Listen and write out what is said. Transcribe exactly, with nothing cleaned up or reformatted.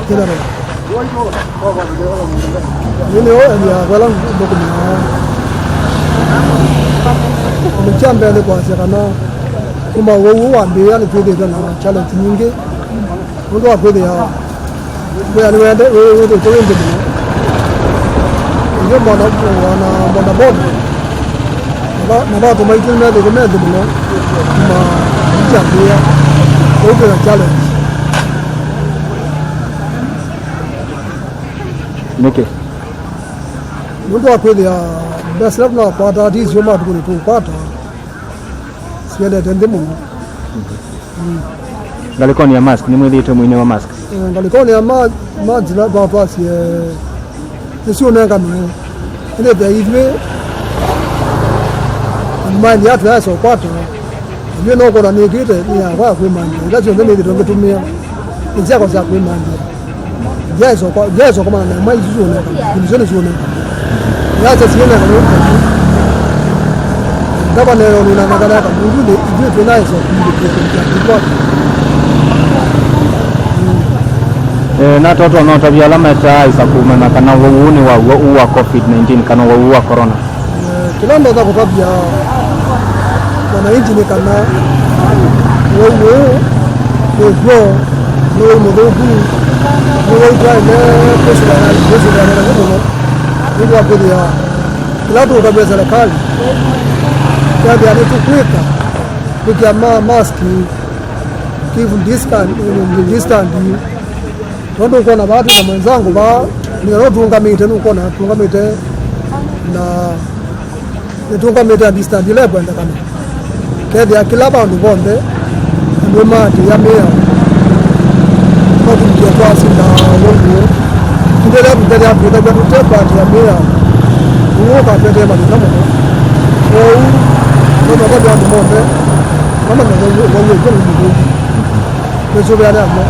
General. Nĩ nĩo eni yakwa ĩla ngũkũmĩaa. Kĩndũ kya mbee nĩ kwasya kana kuma ũwau ũũ wambĩĩa nĩtwĩthĩĩtwe na challenge nyingĩ. Nũndũ wa kwĩthĩa wĩa nĩwende wĩwĩthĩtwe wĩ nthĩ mũno. Ithyĩ mwana, mwana, mwana boda, na va-, na vatũ maitũ nĩmethĩtwe me nthĩ mũno kuma ikyambĩĩa. Kũu kwĩna challenge. Nĩkĩ? Nũndũ wa kwĩthĩa mbesa ila tũnakwata, ti isio matukũnĩ tũkwata, siendete nthĩ mũno. Ngalĩkonĩ ya mask, nĩmwĩthĩĩtwe mũinĩwa mask? Eh, ngalĩkonĩ ya ma-, mask ila twatwasie nĩsiũnenganwe. Ĩndĩ ve ithyĩ maili yatũ yaĩsa ũkwata, ithyĩ no kwona nĩkĩte nĩ yakwa ya kwĩmanthĩa. Ila syonthe nĩthĩtwe ngĩtũmĩa nĩ syakwa sya kwĩmanthĩa. Ndiaĩsa kwa, ndiaĩsa kwa maana na mwa isu syoneka, ikundi syo nĩsyoneka. Yasya syoneka nĩ ũkũni. Ngavana ĩyo nĩnanakana ya kamundu nĩ ithyĩ twĩnaĩsa kũndũ kĩkũnja kĩkwa. Eh, na toto no tavia ala metaa isa kumanya kana wau nĩ wa, wa, wa covid nineteen kana wau wa corona. Eh, kĩla ndonya kũtavya wananchi nĩ kana wau ũũ nĩ kw'o, nĩ wau mũthũku, nĩ wau twaĩle kwĩsũvĩana, kwĩsũvĩana naw'o mũno. Nũndũ wa kwĩthĩa kĩla tũũtavya serikali, twethĩa nĩtũkwĩka kwĩkĩa ma-, mask, keep distance, distance. Tondũ ũkwona vaa twĩna mwenzangu vaa, nĩwe ũtũngamĩte, nũkwona tũngamĩte na nĩtũngamĩte na distance ĩla ĩkwendekana. Kethĩa kĩla vandũ vonthe andũ nĩmaatĩĩa mĩao, makumbie twasinda wonguo. Ĩndĩ ĩla tũkethĩa twĩthaw'a tũte kwatĩĩa mĩao, ũu ũkatũetee mathĩna mũno. Kwoou no mũkathe andũ monthe mamanye ũwau ũkw'o nĩ mũthũku. Twĩsũvĩane amwe.